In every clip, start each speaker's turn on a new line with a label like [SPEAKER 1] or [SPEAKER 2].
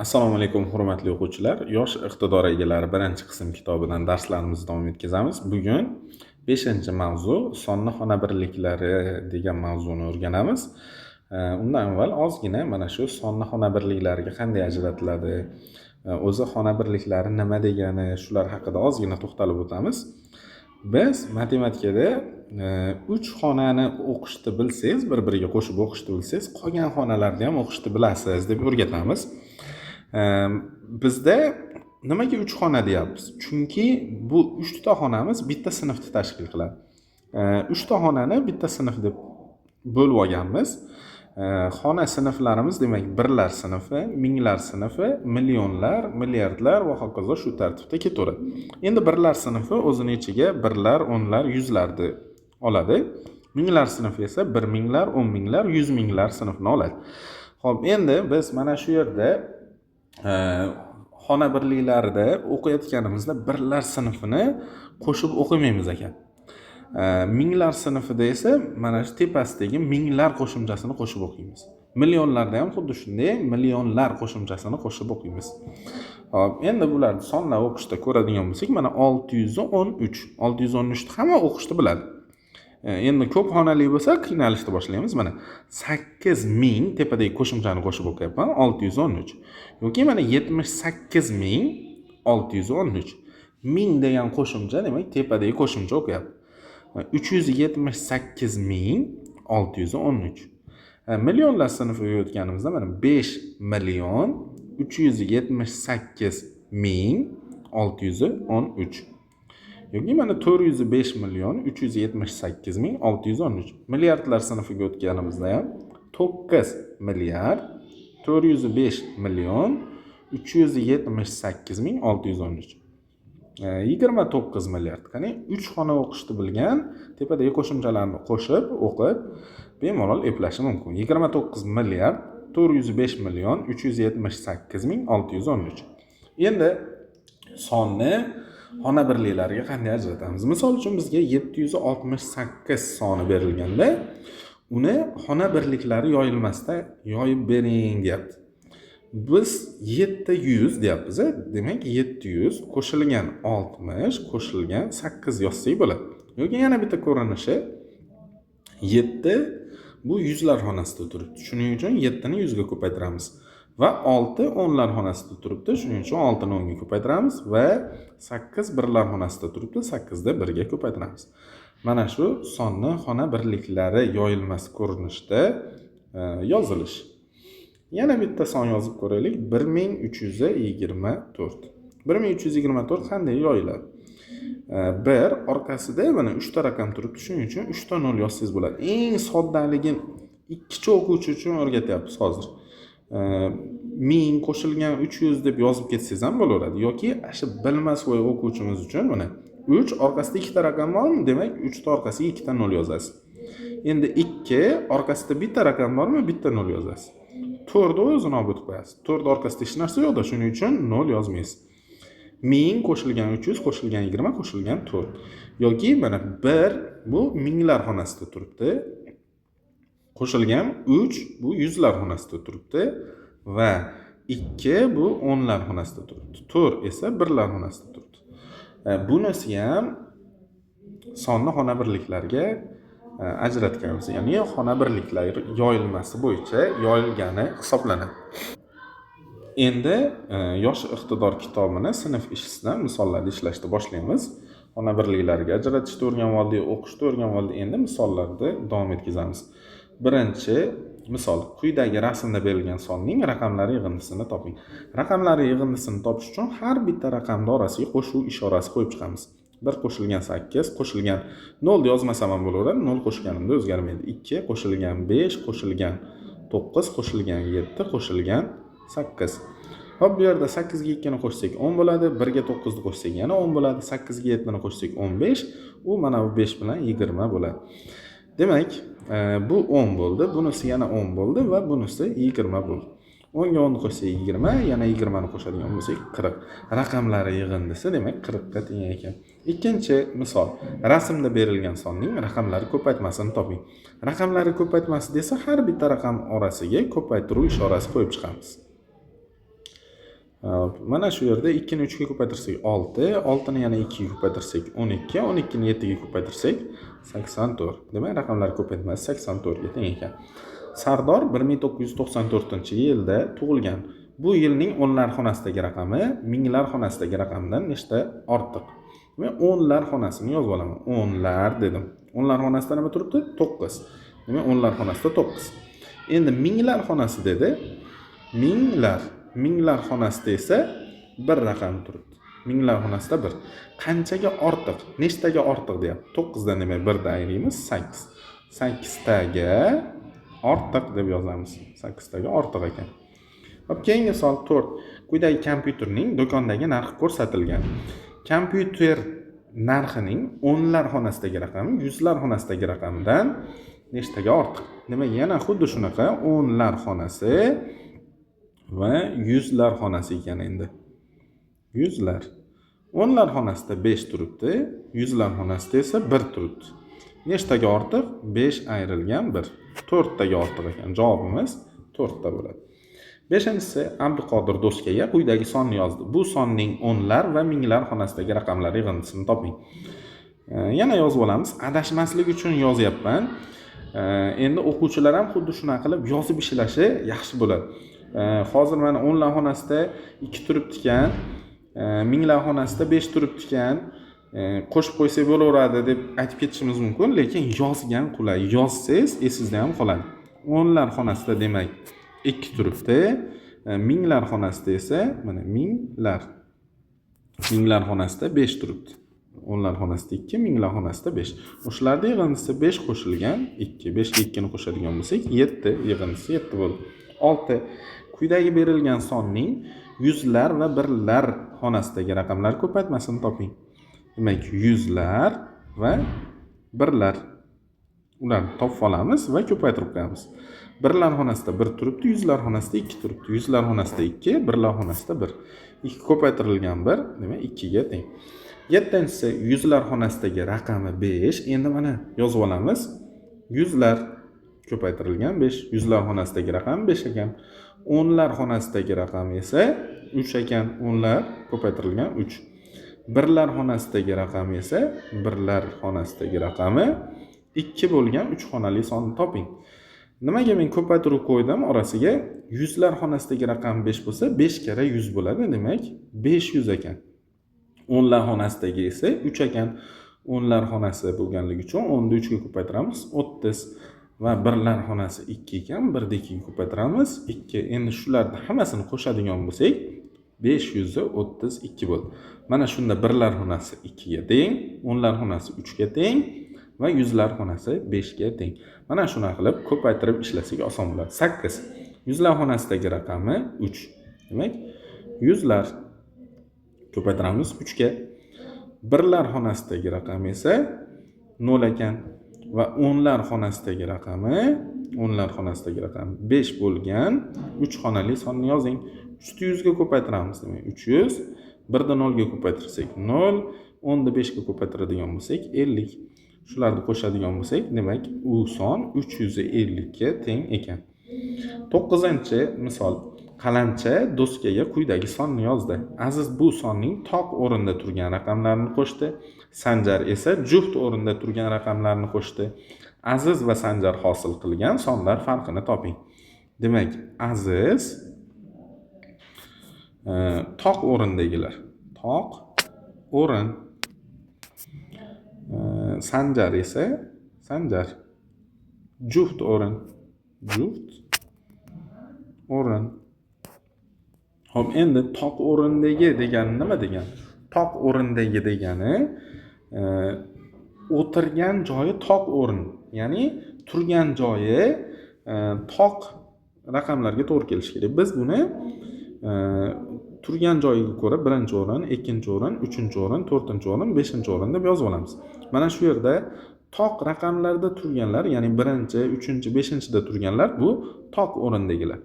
[SPEAKER 1] Assalomu alaykum, hurmatli o'quvchilar. Yosh iqtidor egalari birinchi qism kitobidan darslarimizni davom etkazamiz. Bugun 5-mavzu, sonni xona birliklari degan mavzuni o'rganamiz. Undan avval ozgina mana shu sonni xona birliklariga qanday ajratiladi, o'zi xona birliklari nima degani, shular haqida ozgina to'xtalib o'tamiz. Biz matematikada 3 xonani o'qishni bilsangiz, bir-biriga qo'shib o'qishni bilsangiz, qolgan xonalarni ham o'qishni bilasiz deb o'rgatamiz. Bizda nimaga 3 xona deyapmiz? Chunki bu 3 ta xonamiz bitta sinfni tashkil qiladi. 3 ta xonani bitta sinf deb bo'lib olganmiz. Xona sinflarimiz, demak, birlar sinfi, minglar sinfi, millionlar, milliardlar va hokazo shu tartibda ketaveradi. Endi birlar sinfi o'zini ichiga birlar, o'nlar, yuzlarni oladi. Minglar sinfi esa bir minglar, o'n minglar, yuz minglar sinfini oladi. Xo'p, endi biz mana shu yerda xona birliklarida o'qiyotganimizda birlar sinfini qo'shib o'qimaymiz ekan. Minglar sinfida esa mana shu tepasidagi minglar qo'shimchasini qo'shib o'qiymiz. Millionlarda ham xuddi shunday millionlar qo'shimchasini qo'shib o'qiymiz. Xo'p, endi bularni sonlab o'qishda ko'radigan bo'lsak, mana 613. 613 ni hamma o'qishni biladi. Endi ko'p xonali bo'lsa qiynalishni boshlaymiz. Mana 8000 tepadagi qo'shimchani qo'shib o'qiyapman, 613. Yoki mana 78613. Ming degan qo'shimcha, demak, tepadagi qo'shimcha o'qiyapti. 378613. Millionlar sinfiga o'tganimizda mana 5 million 378 ming 613. Yoki mana 405 million 378 ming 613. Milliardlar sinfiga o'tganimizda ham 9 milliard 405 million 378 ming 613. 29 milliard. Qani, 3 xona o'qishni bilgan tepadagi qo'shimchalarni qo'shib o'qib bemalol eplashi mumkin. 29 milliard 405 million 378 ming 613. Endi sonni xona birliklariga qanday ajratamiz? Misol uchun, bizga 768 soni berilganda, uni xona birliklari yoyilmasida yoyib bering deyapti. Biz 700 deyapmiz, demak 700 qo'shilgan 60 qo'shilgan 8 yozsak bo'ladi. Yoki yana bitta ko'rinishi, 7 bu yuzlar xonasida turibdi. Shuning uchun 7 ni 100 ga ko'paytiramiz. Va 6 o'nlar xonasida turibdi. Shuning uchun 6 ni 10 ga ko'paytiramiz va 8 birlar xonasida turibdi. 8 ni 1 ga ko'paytiramiz. Mana shu sonni xona birliklari yoyilmasi ko'rinishda yozilish. Yana bitta son yozib ko'raylik. 1324. 1324 qanday yoyiladi? 1 orqasida mana 3 ta raqam turibdi. Shuning uchun 3 ta 0 yozsangiz bo'ladi. Eng soddaligi ikkicha o'quvchi uchun o'rgatyapmiz hozir. 1000 qo'shilgan 300 deb yozib ketsangiz ham bo'laveradi. Yoki shu bilmas o'quvchimiz uchun mana 3 orqasida 2 ta raqam bormi? Demak, 3 ta orqasiga 2 ta 0 yozasiz. Endi 2 orqasida bitta raqam bormi? Bitta 0 yozasiz. 4 ni o'zini olib o'tib qo'yasiz. 4 orqasida hech narsa yo'qda, shuning uchun 0 yozmaysiz. 1000 qo'shilgan 300 qo'shilgan 20 qo'shilgan 4. Yoki mana 1 bu minglar xonasida turibdi. Qo'shilgan 3 bu yuzlar xonasida turibdi va 2 bu o'nlar xonasida turibdi. 4 esa birlar xonasida turibdi. Bunisi ham sonni xona birliklariga ajratganmiz. Ya'ni xona birliklari yoyilmasi bo'yicha yoyilgani hisoblanadi. Endi Yosh iqtidor kitobini sinf ishisidan misollarni ishlashni boshlaymiz. Xona birliklariga ajratishni o'rganib oldik, o'qishni o'rganib oldik. Endi misollarni davom etkazamiz. Birinchi misol: quyidagi rasmda berilgan sonning raqamlari yig'indisini toping. Raqamlari yig'indisini topish uchun har bitta raqamni orasiga qo'shuv ishorasi qo'yib chiqamiz. 1 qo'shilgan 8 qo'shilgan 0 yozmasam ham bo'laveradi, 0 qo'shganimda o'zgarmaydi. 2 qo'shilgan 5 qo'shilgan 9 qo'shilgan 7 qo'shilgan 8. Hop, bu yerda 8 ga 2 ni qo'shsak 10 bo'ladi, 1 ga 9 ni qo'shsak yana 10 bo'ladi, 8 ga 7 ni qo'shsak 15, u mana bu 5 bilan 20 bo'ladi. Demak, bu 10 bo'ldi, bunisi yana 10 bo'ldi va bunisi 20 bo'ldi. 10 ga 10 ni qo'shsak 20, yana 20 ni qo'shadigan bo'lsak 40. Raqamlari yig'indisi, demak, 40 ga teng ekan. Ikkinchi misol: rasmda berilgan sonning raqamlari ko'paytmasini toping. Raqamlari ko'paytmasi desa, har bitta raqam orasiga ko'paytiruv ishorasi qo'yib chiqamiz. Mana shu yerda 2 ni 3 ga ko'paytirsak 6, 6 ni yana 2 ga ko'paytirsak 12, 12 ni 7 ga ko'paytirsak 84. Demak, raqamlar ko'paytmasi 84 ga teng ekan. Sardor 1994-yilda tug'ilgan. Bu yilning o'nlar xonasidagi raqami minglar xonasidagi raqamdan nechta ortiq? Demak, o'nlar xonasini yozib olaman. O'nlar dedim. O'nlar xonasida nima turibdi? 9. Demak, o'nlar xonasida 9. Endi minglar xonasi dedi. Minglar. Minglar xonasida esa bir raqam turibdi. Minglar xonasida 1. Qanchaga ortiq? Nechtaga ortiq deyapti. 9 dan demak 1 dan ayiramiz 8. 8 taga ortiq deb yozamiz. 8 taga ortiq ekan. Hop, keyingi savol 4. Quyidagi kompyuterning do'kondagi narxi ko'rsatilgan. Kompyuter narxining o'nlar xonasidagi raqami yuzlar xonasidagi raqamidan nechtaga ortiq? Demak, yana xuddi shunaqa o'nlar xonasi va yuzlar xonasi ekan endi. Yuzlar. O'nlar xonasida 5 turibdi, yuzlar xonasida esa 1 turibdi. Nechtaga ortiq? 5 ayrilgan 1. 4 taga ortiq ekan. Javobimiz 4 ta bo'ladi. 5-inchisi Abduqodir doskaga quyidagi sonni yozdi. Bu sonning o'nlar va minglar xonasidagi raqamlar yig'indisini toping. Yana yozib olamiz. Adashmaslik uchun yozyapman. Endi o'quvchilar ham xuddi shunaqa qilib yozib ishlashi yaxshi bo'ladi. Hozir mana o'nlar xonasida 2 turibdi ekan, minglar xonasida 5 turibdi ekan, qo'shib qo'ysak bo'laveradi deb aytib ketishimiz mumkin, lekin yozgan qulay. Yozsangiz esingizda ham qoladi. O'nlar xonasida demak 2 turibdi, minglar xonasida esa mana minglar. Minglar xonasida 5 turibdi. O'nlar xonasida 2, minglar xonasida 5. O'shalarning yig'indisi 5 qo'shilgan 2. 5 ga 2 ni qo'shadigan bo'lsak 7, yig'indisi 7 bo'ldi. 6. Quyidagi berilgan sonning yuzlar va birlar xonasidagi raqamlar ko'paytmasini toping. Demak, yuzlar va birlar. Ularni topib olamiz va ko'paytirib qo'yamiz. Birlar xonasida 1 turibdi, yuzlar xonasida 2 turibdi. Yuzlar xonasida 2, birlar xonasida 1. 2 ko'paytirilgan 1, demak 2 ga teng. 7-inchisi yuzlar xonasidagi raqami 5. Endi mana yozib olamiz. Yuzlar ko'paytirilgan 5. Yuzlar xonasidagi raqam 5 ekan. O'nlar xonasidagi raqam esa 3 ekan. O'nlar ko'paytirilgan 3. Birlar xonasidagi raqam esa birlar xonasidagi raqami 2 bo'lgan 3 xonali sonni toping. Nimaga men ko'paytirib qo'ydim orasiga? Yuzlar xonasidagi raqam 5 bo'lsa, 5 karra 100 bo'ladi, demak 500 ekan. O'nlar xonasidagi esa 3 ekan. O'nlar xonasi bo'lganligi uchun 10 ni 3 ga ko'paytiramiz, 30 va birlar xonasi 2 ekan, 1 ni 2 ga ko'paytiramiz, 2. Endi shularni hammasini qo'shadigan bo'lsak, 532 bo'ldi. Mana shunda birlar xonasi 2 ga teng, o'nlar xonasi 3 ga teng va yuzlar xonasi 5 ga teng. Mana shunaqa qilib ko'paytirib ishlasak oson bo'ladi. 8. Yuzlar xonasidagi raqami 3. Demak, yuzlar ko'paytiramiz 3 ga. Birlar xonasidagi raqam esa 0 ekan va o'nlar xonasidagi raqami, o'nlar xonasidagi raqam 5 bo'lgan 3 xonali sonni yozing. 3 ni 100 ga ko'paytiramiz, demak 300, 1 ni 0 ga ko'paytirsak 0, 10 ni 5 ga ko'paytiradigan bo'lsak 50. Shularni qo'shadigan bo'lsak, demak u son 350 ga teng ekan. 9-misol. Qalamcha doskaga quyidagi sonni yozdi. Aziz bu sonning toq o'rinda turgan raqamlarini qo'shdi. Sanjar esa juft o'rinda turgan raqamlarni qo'shdi. Aziz va Sanjar hosil qilgan sonlar farqini toping. Demak, Aziz toq o'rindagilar. Toq o'rin. Sanjar esa Sanjar juft o'rin. Juft o'rin. Xo'p, endi toq o'rindagi degani nima degani? Toq o'rindagi degani o'tirgan joyi toq o'rin, ya'ni turgan joyi toq raqamlarga to'g'ri kelishi kerak. Biz buni turgan joyiga ko'ra birinchi o'rin, ikkinchi o'rin, uchinchi o'rin, to'rtinchi o'rin, beshinchi o'rin deb yozib olamiz. Mana shu yerda toq raqamlarda turganlar, ya'ni birinchi, uchinchi, beshinchida turganlar bu toq o'rindagilar.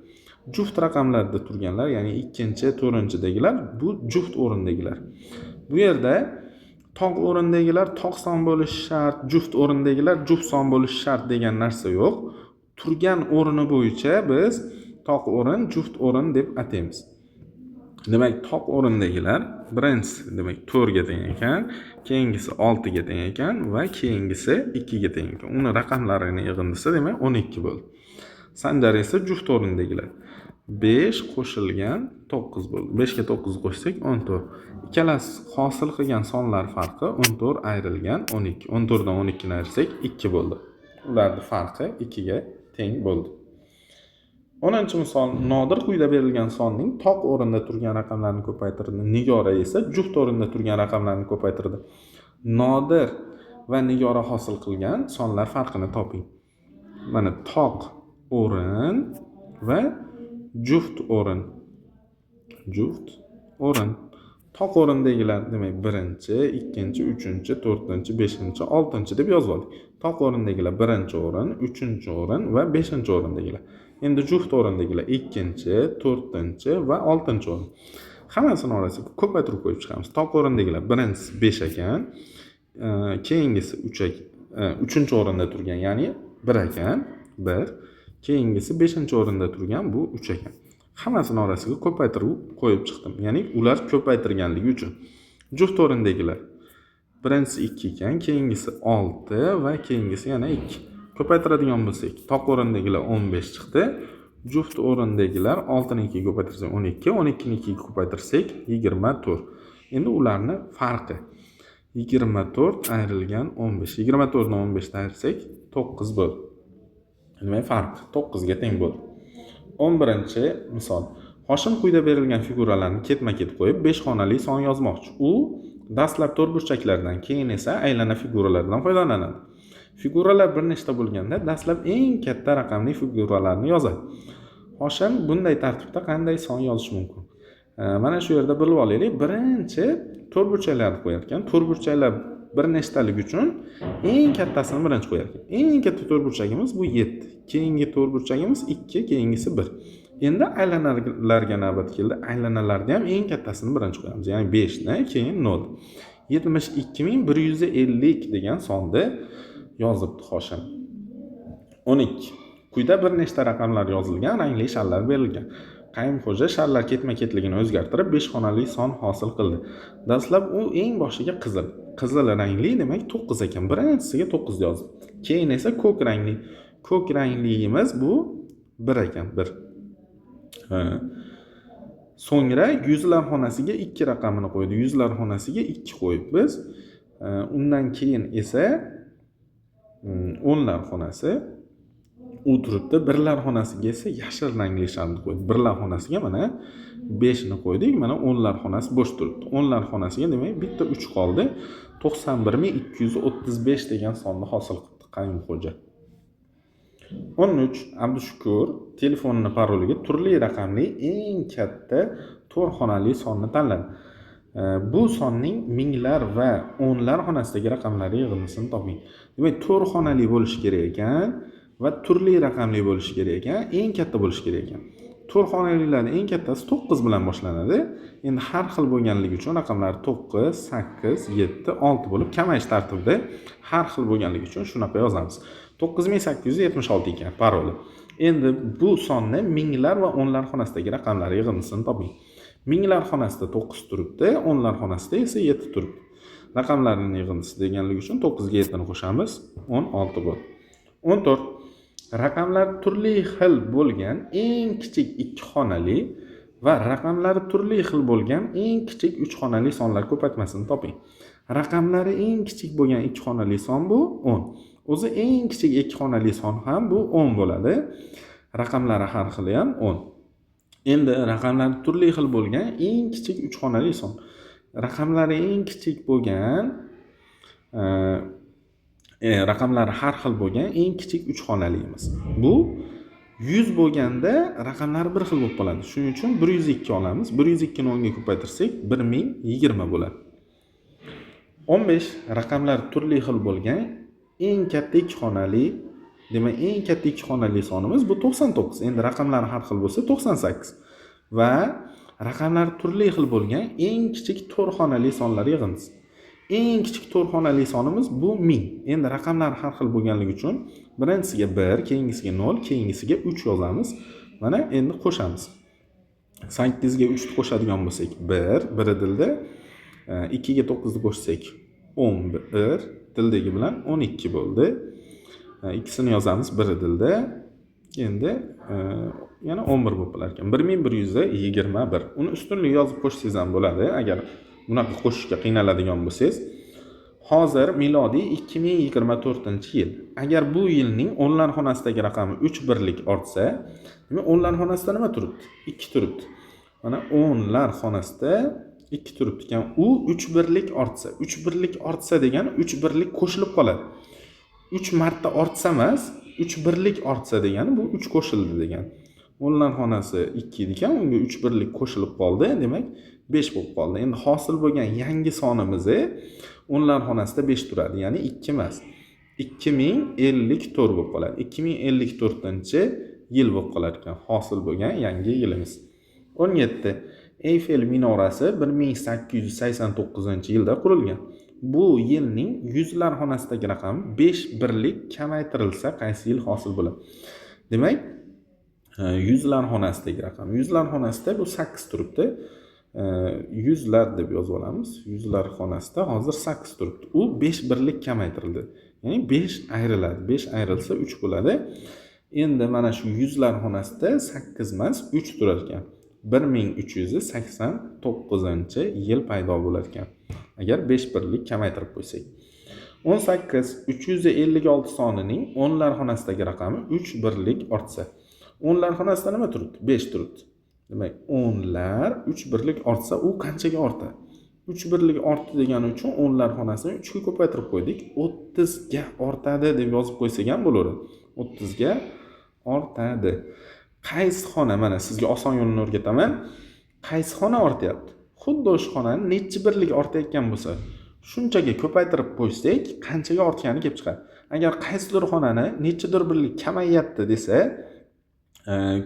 [SPEAKER 1] Juft raqamlarda turganlar, ya'ni ikkinchi, to'rtinchidagilar bu juft o'rindagilar. Bu yerda toq o'rindagilar toq son bo'lishi shart, juft o'rindagilar juft son bo'lishi shart degan narsa yo'q. Turgan o'rni bo'yicha biz toq o'rin, juft o'rin deb ataymiz. Demak, toq o'rindagilar birinchisi demak 4 ga teng ekan, keyingisi 6 ga teng ekan va keyingisi 2 ga teng ekan. Uni raqamlarini yig'indisi demak 12 bo'ldi. Sanjar esa juft o'rindagilar 5 qo'shilgan 9 bo'ldi. 5 ga 9 qo'shsak 14. Ikkalasi hosil qilgan sonlar farqi 14 ayrilgan 12. 14 dan 12 ni ayirsak 2 bo'ldi. Ularning farqi 2 ga teng bo'ldi. 10-misol. Nodir quyida berilgan sonning toq o'rinda turgan raqamlarini ko'paytirdi. Nigora esa juft o'rinda turgan raqamlarni ko'paytirdi. Nodir va Nigora hosil qilgan sonlar farqini toping. Mana toq o'rin va juft o'rin. Juft o'rin. Toq o'rindagilar demak 1-chi, 2-chi, 3-chi, 4-chi, 5-chi, 6-chi deb yozib oldik. Toq o'rindagilar 1-chi o'rin, 3-chi o'rin va 5-chi o'rindagilar. Endi juft o'rindagilar 2-chi, 4-chi va 6-chi o'rin. Hammasini orasiga ko'paytirib qo'yib chiqamiz. Toq o'rindagilar birinchisi 5 ekan, keyingisi 3, 3-chi o'rinda turgan, ya'ni 1 ekan, 1. Keyingisi 5-chi o'rinda turgan, bu 3 ekan. Hammasini orasiga ko'paytirib qo'yib chiqdim. Ya'ni ular ko'paytirganligi uchun. Juft o'rindagilar birinchisi 2 ekan, keyingisi 6 va keyingisi yana 2. Ko'paytiradigan bo'lsak, toq o'rindagilar 15 chiqdi. Juft o'rindagilar 6 ni 2 ga ko'paytirsak 12, 12 ni 2 ga ko'paytirsak 24. Endi ularni farqi 24 ayrilgan 15. 24 dan 15 ni ayirsak 9 bo'ldi. Demak, farq 9 ga teng bo'ldi. 11-misol. Hoshim quyida berilgan figuralarni ketma-ket qo'yib 5 xonali son yozmoqchi. U dastlab to'rtburchaklardan, keyin esa aylana figuralardan foydalanadi. Figuralar bir nechta bo'lganda dastlab eng katta raqamli figuralarni yozadi. Hoshim bunday tartibda qanday son yozish mumkin? Mana shu yerda bilib olaylik. Birinchi to'rtburchaklarni qo'yar ekan. To'rtburchaklar bir nechtalik uchun eng kattasini birinchi qo'yar ekan. Eng katta to'rtburchagimiz bu 7. Keyingi to'rtburchagimiz 2, keyingisi 1. Endi aylanalarga navbat keldi. Aylanalarda ham eng kattasini birinchi qo'yamiz. Ya'ni 5 ni, keyin 0. 72150 degan sonni yozibdi Hoshim. 12. Quyida bir nechta raqamlar yozilgan, rangli sharlar berilgan. Qayimxo'ja sharlar ketma-ketligini o'zgartirib 5 xonali son hosil qildi. Dastlab u eng boshiga qizil, qizil rangli demak 9 ekan. Birinchisiga 9 yozdi. Keyin esa ko'k rangli. Ko'k rangligimiz bu 1 ekan, 1. So'ngra yuzlar xonasiga 2 raqamini qo'ydi. Yuzlar xonasiga 2 qo'yib biz. Undan keyin esa o'nlar xonasi u turibdi. Birlar xonasiga esa yashil rangli sharni qo'ydik. Birlar xonasiga mana 5 ni qo'ydik. Mana o'nlar xonasi bo'sh turibdi. O'nlar xonasiga demak bitta 3 qoldi. 91235 degan sonni hosil qildi Qayumxo'ja. 13. Abdushukur telefonni paroliga turli raqamli eng katta 4 xonali sonni tanladi. Bu sonning minglar va o'nlar xonasidagi raqamlari yig'indisini toping. Demak, 4 xonali bo'lishi kerak ekan va turli raqamli bo'lishi kerak ekan, eng katta bo'lishi kerak ekan. 4 xonalilarning eng kattasi 9 bilan boshlanadi. Endi har xil bo'lganligi uchun raqamlar 9, 8, 7, 6 bo'lib kamayish tartibida har xil bo'lganligi uchun shunaqa yozamiz. 9876 ekan paroli. Endi bu sonni minglar va o'nlar xonasidagi raqamlar yig'indisini toping. Minglar xonasida 9 turibdi, o'nlar xonasida esa 7 turibdi. Raqamlarning yig'indisi deganligi uchun 9 ga 7 ni qo'shamiz, 16 bo'ldi. 14. Raqamlar turli xil bo'lgan eng kichik 2 xonali va raqamlari turli xil bo'lgan eng kichik 3 xonali sonlar ko'paytmasini toping. Raqamlari eng kichik bo'lgan 2 xonali son bu 10. O'zi eng kichik 2 xonali son ham bu 10 bo'ladi. Raqamlari har xili ham 10. Endi raqamlari turli xil bo'lgan eng kichik 3 xonali son. Raqamlari eng kichik bo'lgan raqamlari har xil bo'lgan eng kichik 3 xonalimiz. Bu 100 bo'lganda raqamlari bir xil bo'lib qoladi. Shuning uchun 102 olamiz. 102 ni 10 ga ko'paytirsak 1020 bo'ladi. 15. Raqamlar turli xil bo'lgan eng katta 2 xonali, demak eng katta 2 xonali sonimiz bu 99. Endi raqamlari har xil bo'lsa 98. Va raqamlari turli xil bo'lgan eng kichik 4 xonali sonlar yig'indisi. Eng kichik 4 xonali sonimiz bu 1000. Endi raqamlar har xil bo'lganligi uchun birinchisiga 1, keyingisiga 0, keyingisiga 3 yozamiz. Mana endi qo'shamiz. Sakkizga uchni qo'shadigan bo'lsak bir, biri dilda. Ikkiga to'qqizni qo'shsak 11, dildagi bilan 12 bo'ldi. Ikkisini yozamiz biri dilda. Endi yana 11 bo'lib qolar ekan. 1121. Uni ustunlik yozib qo'shsangiz ham bo'ladi, agar bunaqa qo'shishga qiynaladigan bo'lsangiz. Hozir milodiy 2024-yil. Agar bu yilning o'nlar xonasidagi raqami 3 birlik ortsa, demak o'nlar xonasida nima turibdi? 2 turibdi. Mana o'nlar xonasida 2 turibdi ekan. U 3 birlik ortsa, 3 birlik ortsa degani 3 birlik qo'shilib qoladi. 3 marta ortsa emas, 3 birlik ortsa degani bu 3 qo'shildi degani. O'nlar xonasi 2 ekan, unga 3 birlik qo'shilib qoldi, demak 5 bo'lib qoldi. Endi hosil bo'lgan yangi sonimizni o'nlar xonasida 5 turadi, ya'ni 2 emas. 2054 bo'lib qoladi. 2054-yil bo'lib qolar ekan hosil bo'lgan yangi yilimiz. 17. Eyfel minorasi 1889-yilda qurilgan. Bu yilning yuzlar xonasidagi raqami 5 birlik kamaytirilsa qaysi yil hosil bo'ladi? Demak, yuzlar xonasidagi raqam. Yuzlar xonasida bu 8 turibdi. Yuzlar deb yozib olamiz. Yuzlar xonasida hozir 8 turibdi. U 5 birlik kamaytirildi. Ya'ni 5 ayriladi. 5 ayrilsa 3 bo'ladi. Endi mana shu yuzlar xonasida 8 emas, 3 turar ekan. 1389-yil paydo bo'lar ekan. Agar 5 birlik kamaytirib qo'ysak. 18 356 sonining o'nlar xonasidagi raqami 3 birlik ortsa. O'nlar xonasida nima turibdi? 5 turibdi. Demak, o'nlar 3 birlik ortsa, u qanchaga ortadi? 3 birlik ortdi degani uchun o'nlar xonasini 3 ga ko'paytirib qo'ydik. 30 ga ortadi deb yozib qo'ysak ham bo'laveradi. 30 ga ortadi. Qaysi xona? Mana sizga oson yo'lini o'rgataman. Qaysi xona ortyapti? Xuddi o'sha xonani necha birlik ortayotgan bo'lsa, shunchaga ko'paytirib qo'ysak, qanchaga ortgani kelib chiqadi. Agar qaysidir xonani nechadir birlik kamayyapti desa,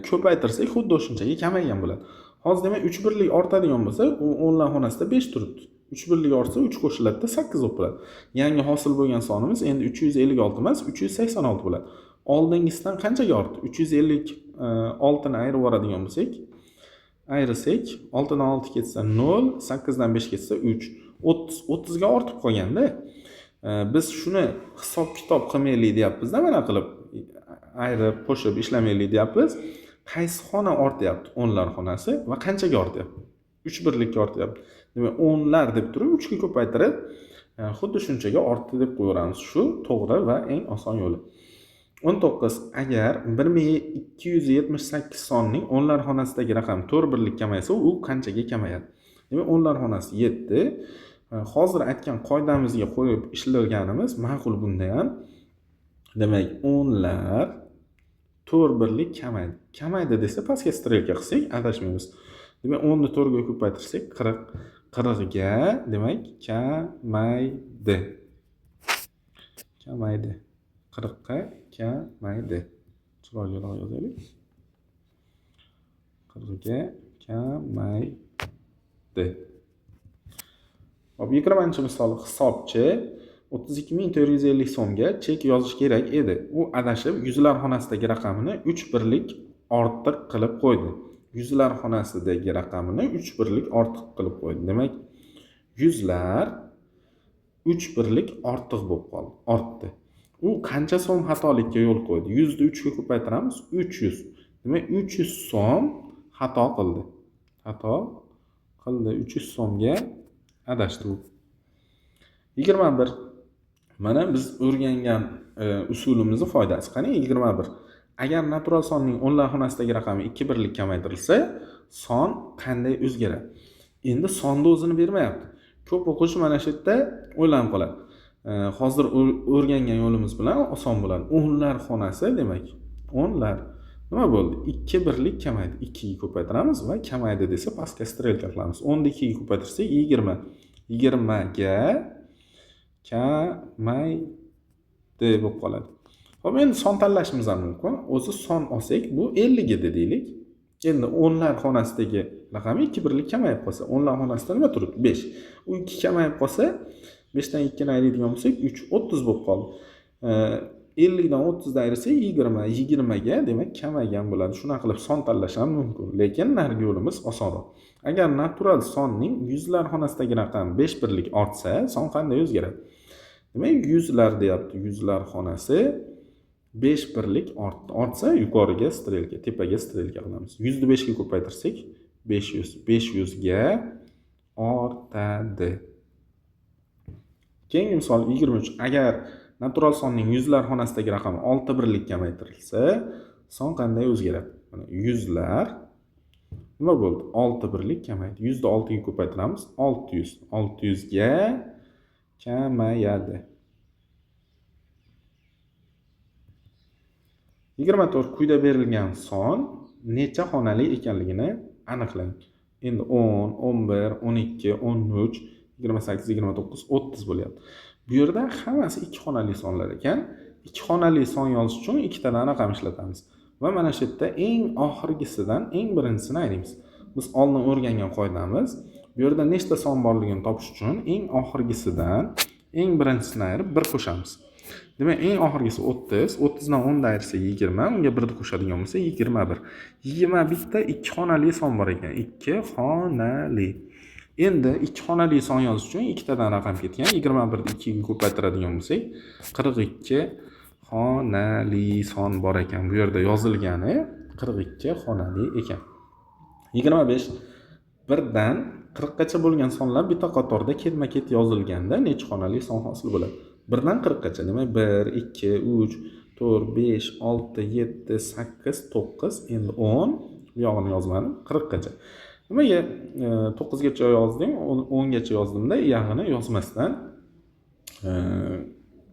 [SPEAKER 1] ko'paytirsak xuddi o'shunchaga kamaygan bo'ladi. Hozir demak 3 birlik ortadigan bo'lsa, u o'nlar xonasida 5 turibdi. 3 birlik ortsa 3 qo'shiladi-da 8 bo'lib qoladi. Yangi hosil bo'lgan sonimiz endi 356 emas, 386 bo'ladi. Oldingisidan qanchaga ortdi? 356 ni ayirib yuboradigan bo'lsak, ayirsak 6 dan 6 ketsa 0, 8 dan 5 ketsa 3. 30 ga ortib qolganda, biz shuni hisob kitob qilmaylik deyapmiz-da, mana qilib ayirib qo'shib ishlamaylik deyapmiz. Qaysi xona ortyapti? O'nlar xonasi va qanchaga ortyapti? 3 birlikka ortyapti. Demak, o'nlar deb turib 3 ga ko'paytirib, xuddi shunchaga ortdi deb qo'yaveramiz. Shu to'g'ri va eng oson yo'li. 19. Agar 1278 sonining o'nlar xonasidagi raqam 4 birlik kamaysa, u qanchaga kamayadi? Demak, o'nlar xonasi 7. Hozir aytgan qoidamizga qo'yib ishlaganimiz ma'qul bunda ham. Demak, o'nlar 4 birlik kamaydi. Kamaydi desa pastga strelka qilsak adashmaymiz. Demak, 10 ni 4 ga ko'paytirsak 40, 40 ga demak kamaydi. Kamaydi. 40 ga kamaydi. Chiroyliroq yozaylik. 40 ga kamaydi. Hop, 20-misol. Hisobchi 32450 so'mga chek yozish kerak edi. U adashib yuzlar xonasidagi raqamini 3 birlik ortiq qilib qo'ydi. Yuzlar xonasidagi raqamini 3 birlik ortiq qilib qo'ydi. Demak, yuzlar 3 birlik ortiq bo'lib qoldi, ortdi. U qancha so'm xatolikka yo'l qo'ydi? 100 ni 3 ga ko'paytiramiz, 300. Demak, 300 so'm xato qildi. Xato qildi. 300 so'mga adashdi u. 21. Mana biz o'rgangan usulimizni foydasi. Qani 21. Agar natural sonning o'nlar xonasidagi raqami 2 birlik kamaytirilsa, son qanday o'zgaradi? Endi sonni o'zini bermayapti. Ko'p o'quvchi mana shu yerda o'ylanib qoladi. Hozir o'rgangan yo'limiz bilan oson bo'ladi. O'nlar xonasi demak, o'nlar nima bo'ldi? 2 birlik kamaydi. 2 ga ko'paytiramiz va kamaydi desa pastga strelka qilamiz. 10 ni 2 ga ko'paytirsak 20. 20 ga kamaydi bo'lib qoladi. Xo'p, endi son tanlashimiz ham mumkin. O'zi son olsak, bu 50 edi deylik. Endi o'nlar xonasidagi raqami 2 birlik kamayib qolsa, o'nlar xonasida nima turibdi? 5. U 2 kamayib qolsa, 5 dan 2 ni ayiradigan bo'lsak, 3, 30 bo'lib qoldi. 50 dan 30 dan ayirsak 20, 20 ga demak kamaygan bo'ladi. Shunaqa qilib son tanlash ham mumkin, lekin narigi yo'limiz osonroq. Agar natural sonning yuzlar xonasidagi raqam 5 birlik ortsa, son qanday o'zgaradi? Demak, yuzlar deyapti. Yuzlar xonasi 5 birlik ortsa yuqoriga strelka, tepaga strelka qilamiz. 100 ni 5 ga ko'paytirsak 500, 500 ga ortadi. Keyingi misol 23. Agar natural sonning yuzlar xonasidagi raqami 6 birlik kamaytirilsa, son qanday o'zgaradi? Mana yuzlar nima bo'ldi? 6 birlik kamaydi. 100 ni 6 ga ko'paytiramiz, 600. 600 ga kamayadi. 24. Quyida berilgan son necha xonali ekanligini aniqlang. Endi 10, 11, 12, 13, 28, 29, 30 bo'lyapti. Bu yerda hammasi 2 xonali sonlar ekan. 2 xonali son yozish uchun ikkitadan raqam ishlatamiz. Va mana shu yerda eng oxirgisidan eng birinchisini ayiramiz. Biz oldin o'rgangan qoidamiz, bu yerda nechta son borligini topish uchun eng oxirgisidan eng birinchisini ayirib 1 qo'shamiz. Demak, eng oxirgisi 30, 30 dan 10 ni ayirsa 20, unga 1 ni qo'shadigan bo'lsa 21. 21 ta 2 xonali son bor ekan. 2 xonali. Endi 2 xonali son yozish uchun ikkitadan raqam ketgan. 21 ni 2 ga ko'paytiradigan bo'lsak, 42 xonali son bor ekan. Bu yerda yozilgani 42 xonali ekan. 25. 1 dan 40 gacha bo'lgan sonlar bitta qatorda ketma-ket yozilganda necha xonali son hosil bo'ladi? 1 dan 40 gacha. Demak, 1, 2, 3, 4, 5, 6, 7, 8, 9, endi 10, bu yog'ini yozmadim, 40 gacha. Nimaga 9 gacha yozdim, 10 gacha yozdimda, yog'ini yozmasdan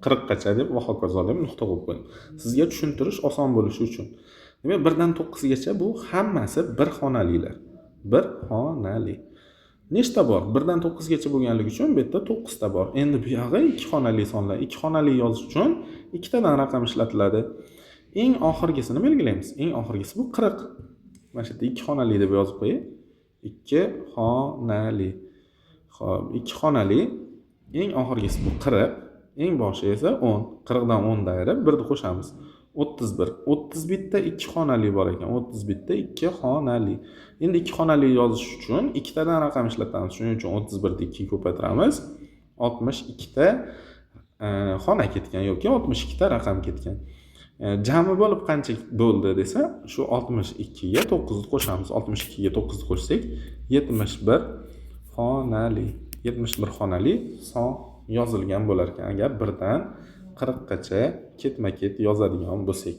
[SPEAKER 1] 40 gacha deb va hokazo deb nuqta qo'yib qo'ydim. Sizga tushuntirish oson bo'lishi uchun. Demak, 1 dan 9 gacha bu hammasi bir xonalilar. Bir xonali. Nechta bor? 1 dan 9 gacha bo'lganligi uchun bu yerda 9 ta bor. Endi bu yog'i 2 xonali sonlar. 2 xonali yozish uchun ikkitadan raqam ishlatiladi. Eng oxirgisini belgilaymiz. Eng oxirgisi bu 40. Mana shu yerda 2 xonali deb yozib qo'yay. 2 xonali. Xo'p, 2 xonali. Eng oxirgisi bu 40, eng boshi esa 10. 40 dan 10 ni ayirib 1 ni qo'shamiz. 31. 31 ta 2 xonali bor ekan. 31 ta 2 xonali. Endi 2 xonali yozish uchun ikkitadan raqam ishlatamiz. Shuning uchun 31 ni 2 ga ko'paytiramiz. 62 ta xona ketgan yoki 62 ta raqam ketgan. Jami bo'lib qancha bo'ldi desa, shu 62 ga 9 ni qo'shamiz. 62 ga 9 ni qo'shsak 71 xonali. 71 xonali son yozilgan bo'lar ekan agar 1 dan 40 gacha ketma-ket yozadigan bo'lsak.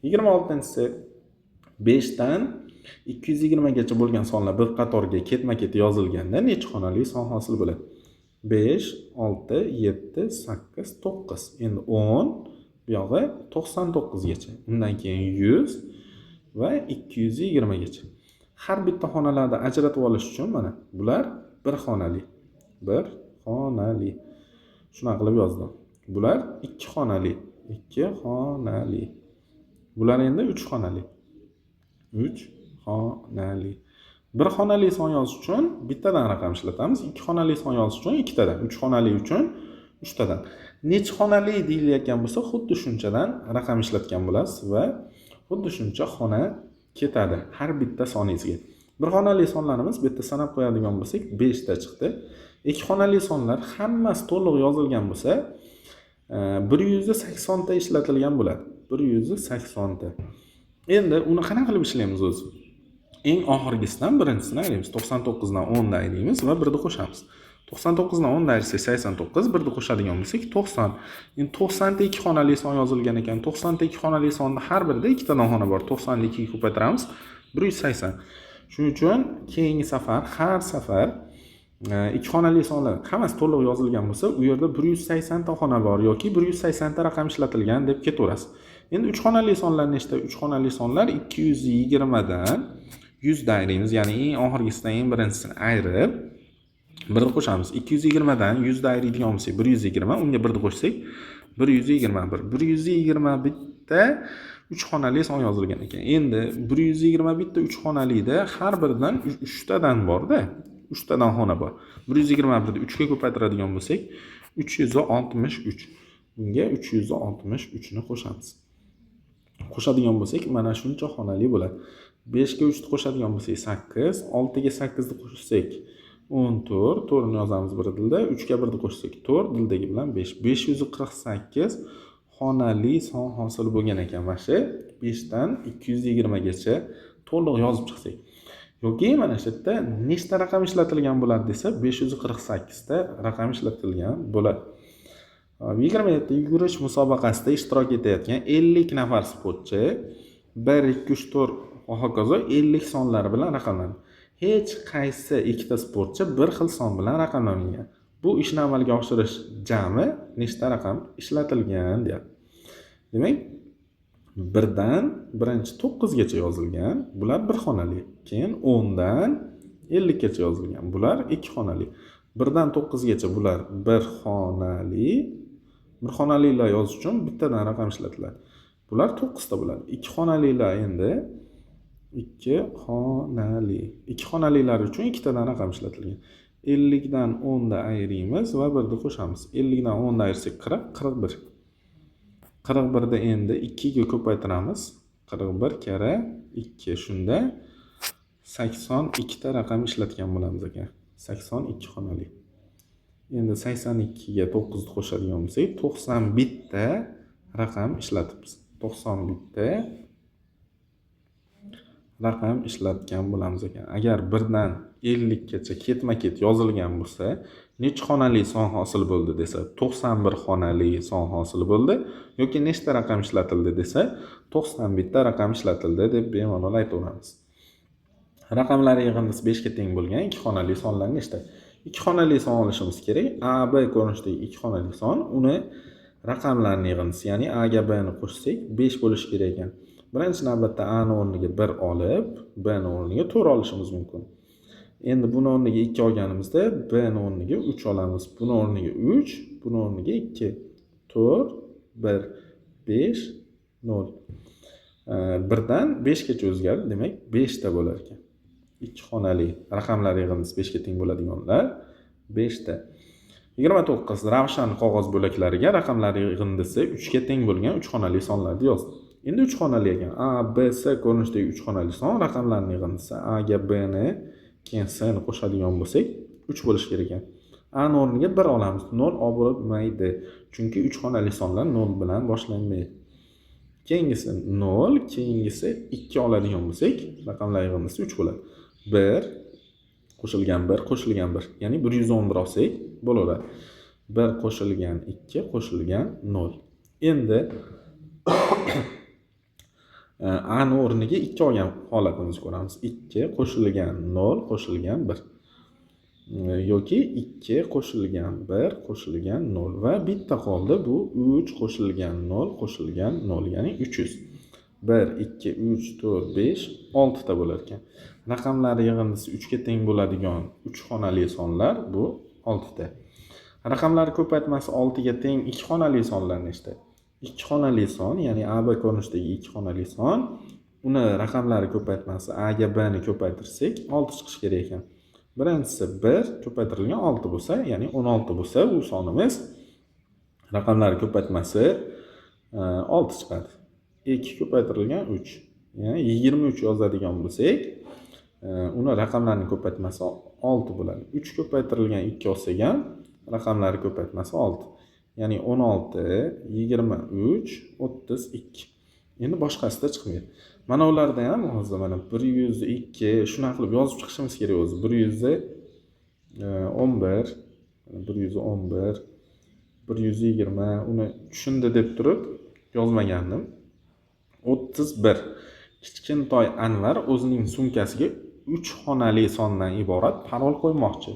[SPEAKER 1] 26-si 5 dan 220 gacha bo'lgan sonlar bir qatorga ketma-ket yozilganda necha xonali son hosil bo'ladi? 5, 6, 7, 8, 9. Endi 10, bu yog'i 99 gacha. Undan keyin 100 va 220 gacha. Har bitta xonalarni ajratib olish uchun mana bular bir xonali. Bir xonali. Shunaqa qilib yozdim. Bular 2 xonali, 2 xonali. Bular endi 3 xonali. 3 xonali. Bir xonali son yozish uchun bittadan raqam ishlatamiz. 2 xonali son yozish uchun ikkitadan, 3 xonali uchun 3tadan. Necha xonali deyilayotgan bo'lsa, xuddi shunchadan raqam ishlatgan bo'lasiz va xuddi shuncha xona ketadi har bitta soningizga. Bir xonali sonlarimiz bu yerda sanab qo'yadigan bo'lsak 5 ta chiqdi. 2 xonali sonlar hammasi to'liq yozilgan bo'lsa, 180 ta ishlatilgan bo'ladi. 180 ta. Endi uni qanaqa qilib ishlaymiz o'zi? Eng oxirgisidan birinchisini ayiramiz. 99 dan 10 ni ayiramiz va 1 ni qo'shamiz. 99 dan 10 ni ayirsak 89, 1 ni qo'shadigan bo'lsak 90. Endi 90 ta 2 xonali son yozilgan ekan. 90 ta 2 xonali sonni har birida ikkitadan xona bor. 90 ni 2 ga ko'paytiramiz, 180. Shuning uchun keyingi safar har safar 2 xonali sonlar hammasi to'liq yozilgan bo'lsa, u yerda 180 ta xona bor yoki 180 ta raqam ishlatilgan deb ketaverasiz. Endi 3 xonali sonlar nechta? 3 xonali sonlar 220 dan 100 dan ayiramiz, ya'ni eng oxirgisidan eng birinchisini ayirib 1 ni qo'shamiz. 220 dan 100 ni ayiradigan bo'lsak 120, unga 1 ni qo'shsak 121. 121 ta 3 xonali son yozilgan ekan. Endi 121 ta 3 xonalida har biridan 3 tadan bor-da. 3 tadan xona bor. 121 ni 3 ga ko'paytiradigan bo'lsak 363. Bunga 363 ni qo'shamiz. Qo'shadigan bo'lsak, mana shuncha xonali bo'ladi. 5 ga 3 ni qo'shadigan bo'lsak 8, 6 ga 8 ni qo'shsak 14, 4 ni yozamiz bir dilda, 3 ga 1 ni qo'shsak 4, dildagi bilan 5. 548 xonali son hosil bo'lgan ekan. Mana shu 5 dan 220 gacha to'liq yozib chiqsak. Yoki mana shu yerda nechta raqam ishlatilgan bo'ladi desa, 548 ta raqam ishlatilgan bo'ladi. 27 yugurish musobaqasida ishtirok etayotgan 50 nafar sportchi 1, 2, 3, 4 va hokazo 50 sonlari bilan raqamlandi. Hech qaysi ikkita sportchi bir xil son bilan raqamlanmagan. Bu ishni amalga oshirish jami nechta raqam ishlatilgan deyapti. Demak, 1dan birinchi 9 gacha yozilgan, bular bir xonali. Keyin 10 dan 50 gacha yozilgan, bular ikki xonali. 1 dan 9 gacha bular bir xonali. Bir xonalilar yozish uchun bittadan raqam ishlatiladi. Bular 9 ta bo'ladi. Ikki xonalilar endi ikki xonali. Ikki xonalilar uchun ikkitadan raqam ishlatilgan. 50 dan 10 da ayiramiz va 1 ni qo'shamiz. 50 dan 10 da ayirsak 40, 41. 41 da endi 2 ga ko'paytiramiz. 41 karra 2, shunda 82 ta raqam ishlatgan bo'lamiz ekan. 82 xonali. Endi 82 ga 9 ni qo'shadigan bo'lsak, 91 ta raqam ishlatibmiz. 91 ta raqam ishlatgan bo'lamiz ekan. Agar 1 dan 50 gacha ketma-ket yozilgan bo'lsa, necha xonali son hosil bo'ldi desa, 91 xonali son hosil bo'ldi yoki nechta raqam ishlatildi desa, 91 ta raqam ishlatildi deb bemalol aytaveramiz. Raqamlar yig'indisi 5 ga teng bo'lgan ikki xonali sonlar nechta? Ikki xonali son olishimiz kerak. A, B ko'rinishidagi ikki xonali son, uni raqamlarning yig'indisi, ya'ni A ga B ni qo'shsak 5 bo'lishi kerak ekan. Birinchi navbatda A ni o'rniga 1 olib, B ni o'rniga 4 olishimiz mumkin. Endi buni o'rniga 2 olganimizda B ni o'rniga 3 olamiz. Buni o'rniga 3, buni o'rniga 2, 4, 1, 5, 0. 1 dan 5 gacha o'zgardi, demak 5 ta bo'lar ekan. Ikki xonali raqamlar yig'indisi 5 ga teng bo'ladiganlar 5 ta. 29 Ravshan qog'oz bo'laklariga raqamlar yig'indisi 3 ga teng bo'lgan 3 xonali sonlarni yozdi. Endi 3 xonali ekan. A, B, C ko'rinishidagi 3 xonali son raqamlarning yig'indisi A ga B ni, keyin C ni qo'shadigan bo'lsak 3 bo'lishi kerak ekan. A ni o'rniga 1 olamiz. 0 olmaydi. Chunki 3 xonali sonlar 0 bilan boshlanmaydi. Keyingisi 0, keyingisi 2 oladigan bo'lsak, raqamlar yig'indisi 3 bo'ladi. 1 qo'shilgan 1 qo'shilgan 1, ya'ni 111 olsak bo'laveradi. 1 qo'shilgan 2 qo'shilgan 0. Endi A ni o'rniga 2 olgan holatimizni ko'ramiz. 2 qo'shilgan 0 qo'shilgan 1 yoki 2 qo'shilgan 1 qo'shilgan 0 va bitta qoldi, bu 3 qo'shilgan 0 qo'shilgan 0, ya'ni 300. 1, 2, 3, 4, 5, 6 ta bo'lar ekan. Raqamlar yig'indisi 3 ga teng bo'ladigan 3 xonali sonlar bu 6 ta. Raqamlar ko'paytmasi 6 ga teng 2 xonali sonlar nechta? 2 xonali son, ya'ni A, B ko'rinishidagi 2 xonali son, uni raqamlari ko'paytmasi A ga B ni ko'paytirsak 6 chiqishi kerak ekan. Birinchisi 1 ko'paytirilgan 6 bo'lsa, ya'ni 16 bo'lsa, u sonimiz raqamlari ko'paytmasi 6 chiqadi. 2 ko'paytirilgan 3, ya'ni 23 yozadigan bo'lsak, uni raqamlarning ko'paytmasi 6 bo'ladi. 3 ko'paytirilgan 2 olsak ham raqamlari ko'paytmasi 6. Ya'ni 16, 23, 32. Endi boshqasida chiqmaydi. Mana ularda ham hozir mana 102 shunaqa qilib yozib chiqishimiz kerak o'zi. 111, 111, 120 uni tushundi deb turib yozmagandim. 31. Kichkintoy Anvar o'zining sumkasiga 3 xonali sondan iborat parol qo'ymoqchi.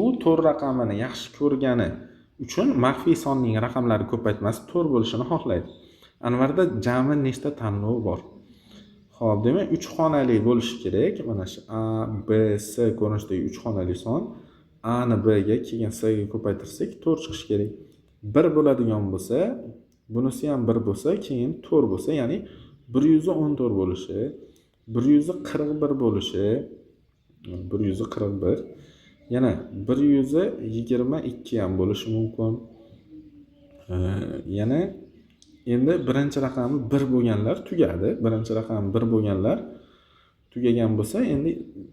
[SPEAKER 1] U 4 raqamini yaxshi ko'rgani uchun maxfiy sonning raqamlari ko'paytmasi 4 bo'lishini xohlaydi. Anvarda jami nechta tanlov bor? Xo'p, demak 3 xonali bo'lishi kerak. Mana shu A, B, C ko'rinishidagi 3 xonali son. A ni B ga, keyin C ga ko'paytirsak 4 chiqishi kerak. 1 bo'ladigan bo'lsa, bunisi ham 1 bo'lsa, keyin 4 bo'lsa, ya'ni 114 bo'lishi, 141 bo'lishi, 141, yana 122 ham bo'lishi mumkin. Yana endi birinchi raqami 1 bo'lganlar tugadi. Birinchi raqami 1 bo'lganlar tugagan bo'lsa, endi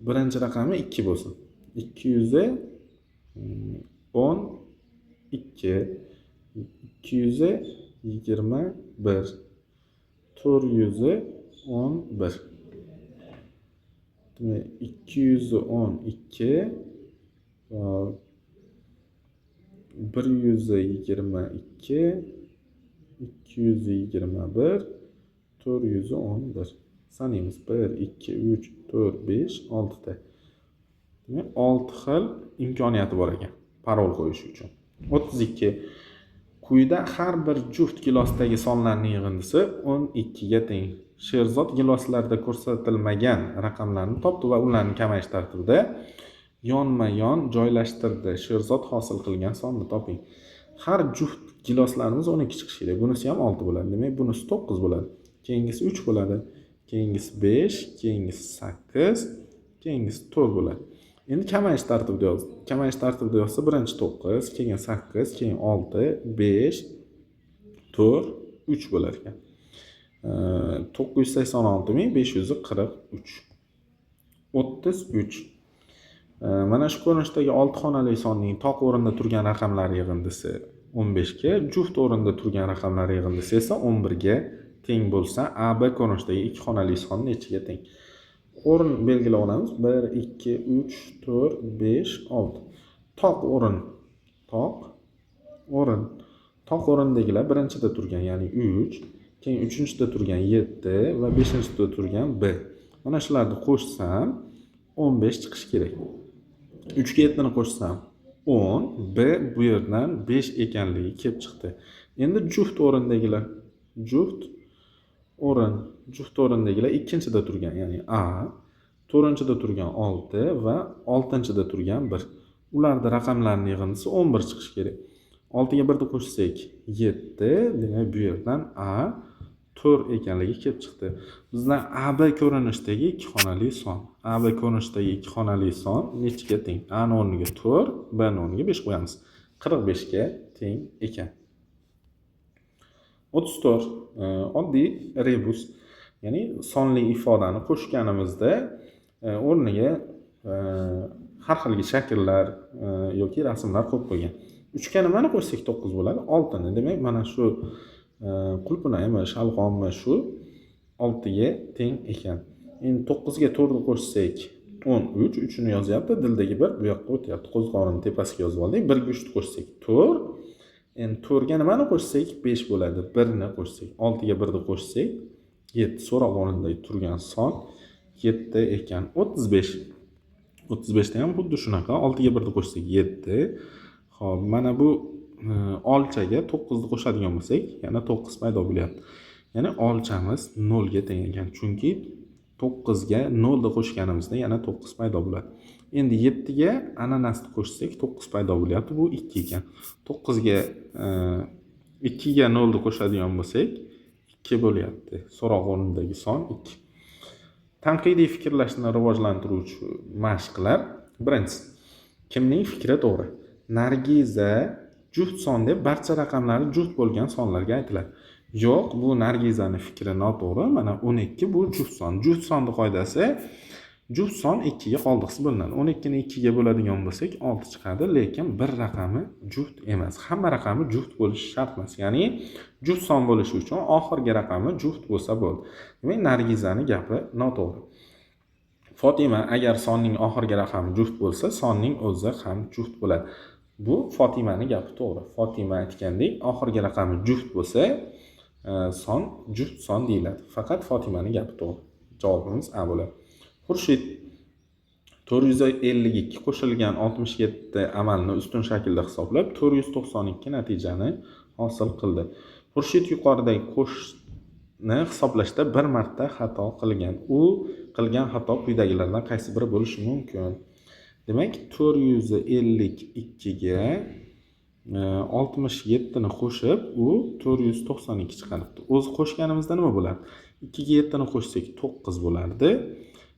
[SPEAKER 1] birinchi raqami 2 bo'lsin. 212, 221, 411. Demak, 212, 122, 221, 411. Sanaymiz. 1, 2, 3, 4, 5, 6 ta. Demak, 6 xil imkoniyati bor ekan parol qo'yish uchun. 32. Quyida har bir juft gilosdagi sonlarning yig'indisi 12 ga teng. Sherzod giloslarda ko'rsatilmagan raqamlarni topdi va ularni kamayish tartibida yonma-yon joylashtirdi. Sherzod hosil qilgan sonni toping. Har juft giloslarimiz 12 chiqishi kerak. Bunisi ham 6 bo'ladi. Demak, bunisi 9 bo'ladi. Keyingisi 3 bo'ladi. Keyingisi 5, keyingisi 8, keyingisi 4 bo'ladi. Endi kamayish tartibida yoz. Kamayish tartibida yozsa, birinchi 9, keyin 8, keyin 6, 5, 4, 3 bo'lar ekan. 986543. 33. Mana shu ko'rinishdagi 6 xonali sonning toq o'rinda turgan raqamlar yig'indisi 15 ga, juft o'rinda turgan raqamlar yig'indisi esa 11 ga teng bo'lsa, AB ko'rinishdagi 2 xonali son nechiga teng? O'rin belgilab olamiz. 1, 2, 3, 4, 5, 6. Toq o'rin. Toq o'rin. Toq o'rindagilar birinchida turgan, ya'ni 3, keyin uchinchida turgan 7 va beshinchida turgan B. Mana shularni qo'shsam 15 chiqishi kerak. 3 ga 7 ni qo'shsam 10, B bu yerdan 5 ekanligi kelib chiqdi. Endi juft o'rindagilar, juft o'rin, juft o'rindagilar ikkinchida turgan, ya'ni A, to'rtinchida turgan 6 va oltinchida turgan 1. Ularning raqamlarining yig'indisi 11 chiqishi kerak. 6 ga 1 ni qo'shsak 7, demak bu yerdan A 4 ekanligi kelib chiqdi. Bizdan AB ko'rinishdagi 2 xonali son. AB ko'rinishdagi 2 xonali son nechiga teng? A ni o'rniga 4, B ni o'rniga 5 qo'yamiz. 45 ga teng ekan. 34 oddiy rebus, ya'ni sonli ifodani qo'shganimizda o'rniga har xil shakllar yoki rasmlar qo'yib qo'ygan. 3 ga nimani qo'shsak 9 bo'ladi? 6 ni. Demak, mana shu qulpinaymi, shalg'ommi shu 6 ga teng ekan. Endi 9 ga 4 ni qo'shsak 13, 3 ni yozyapti, dildagi 1 bu yoqqa o'tyapti. Qo'zg'olonni tepasiga yozib oldik. 1 ga 3 ni qo'shsak 4. Endi 4 ga nimani qo'shsak 5 bo'ladi. 1 ni qo'shsak, 6 ga 1 ni qo'shsak 7. So'roq o'rnida turgan son 7 ekan. 35. 35 da ham xuddi shunaqa. 6 ga 1 ni qo'shsak 7. Xo'p, mana bu olchaga 9 ni qo'shadigan bo'lsak, yana 9 paydo bo'lyapti. Ya'ni olchamiz 0 ga teng ekan. Chunki 9 ga 0 ni qo'shganimizda yana 9 paydo bo'ladi. Endi 7 ga ananasni qo'shsak 9 paydo bo'lyapti. Bu 2 ekan. 9 ga 2 ga 0 ni qo'shadigan bo'lsak 2 bo'lyapti. So'roq o'rnidagi son 2. Tanqidiy fikrlashni rivojlantiruvchi mashqlar. Birinchisi, kimning fikri to'g'ri? Nargiza juft son deb barcha raqamlari juft bo'lgan sonlarga aytiladi. Yo'q, bu Nargizani fikri noto'g'ri. Mana 12 bu juft son. Juft sonni qoidasi juft son 2 ga qoldiqsiz bo'linadi. 12 ni 2 ga bo'ladigan bo'lsak 6 chiqadi, lekin bir raqami juft emas. Hamma raqami juft bo'lishi shart emas. Ya'ni juft son bo'lishi uchun oxirgi raqami juft bo'lsa bo'ldi. Demak, Nargizani gapi noto'g'ri. Fotima, agar sonning oxirgi raqami juft bo'lsa, sonning o'zi ham juft bo'ladi. Bu Fotimani gapi to'g'ri. Fotima aytgandek, oxirgi raqami juft bo'lsa, son juft son deyiladi. Faqat Fotimani gapi to'g'ri. Javobimiz A bo'ladi. Xurshid 452 qo'shilgan 67 amalni ustun shaklda hisoblab 492 natijani hosil qildi. Xurshid yuqoridagi qo'shni hisoblashda bir marta xato qilgan. U qilgan xato quyidagilardan qaysi biri bo'lishi mumkin? Demak, 452 ga 67 ni qo'shib, u 492 chiqaribdi. O'zi qo'shganimizda nima bo'lardi? 2 ga 7 ni qo'shsak 9 bo'lardi.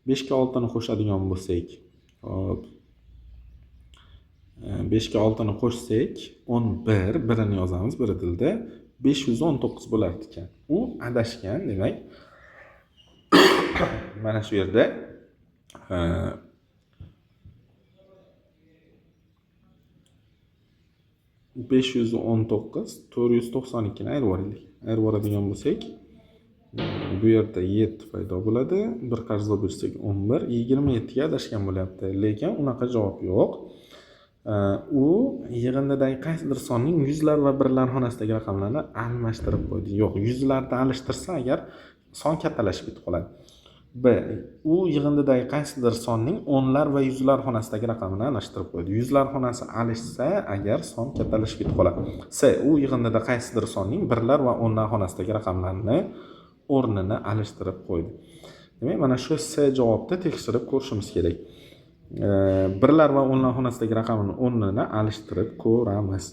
[SPEAKER 1] 5 ga 6 ni qo'shadigan bo'lsak, hop, 5 ga 6 ni qo'shsak 11, birini yozamiz, biri dilda 519 bo'lar ekan. U adashgan, demak mana shu yerda 519 492 ni ayirib yuboraylik. Ayirib yuboradigan bo'lsak, bu yerda 7 paydo bo'ladi. Bir qarzga bersak 11, 27 ga adashgan bo'lyapti, lekin unaqa javob yo'q. U yig'indidagi qaysidir sonning yuzlar va birlar xonasidagi raqamlarni almashtirib qo'ydi. Yo'q, yuzlarni alishtirsa agar son kattalashib ketib qoladi. B. U yig'indidagi qaysidir sonning o'nlar va yuzlar xonasidagi raqamini almashtirib qo'ydi. Yuzlar xonasi alishsa agar son kattalashib ketib qoladi. C. U yig'indida qaysidir sonning birlar va o'nlar xonasidagi raqamlarni o'rnini alishtirib qo'ydi. Demak, mana shu C javobni tekshirib ko'rishimiz kerak. Birlar va o'nlar xonasidagi raqamini o'rnini alishtirib ko'ramiz.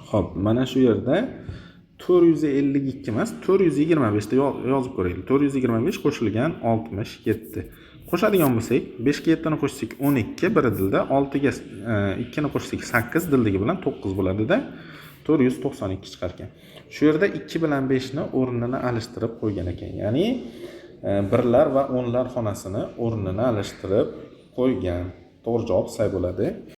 [SPEAKER 1] Xo'p, mana shu yerda 452 emas, 425 da yozib ko'raylik. 425 qo'shilgan 67. Qo'shadigan bo'lsak, 5 ga 7 ni qo'shsak 12, biri dilda, 6 ga 2 ni qo'shsak 8, dildagi bilan 9 bo'ladida 492 chiqar ekan. Shu yerda 2 bilan 5 ni o'rnini alishtirib qo'ygan ekan. Ya'ni birlar va o'nlar xonasini o'rnini alishtirib qo'ygan. To'g'ri javob C bo'ladi.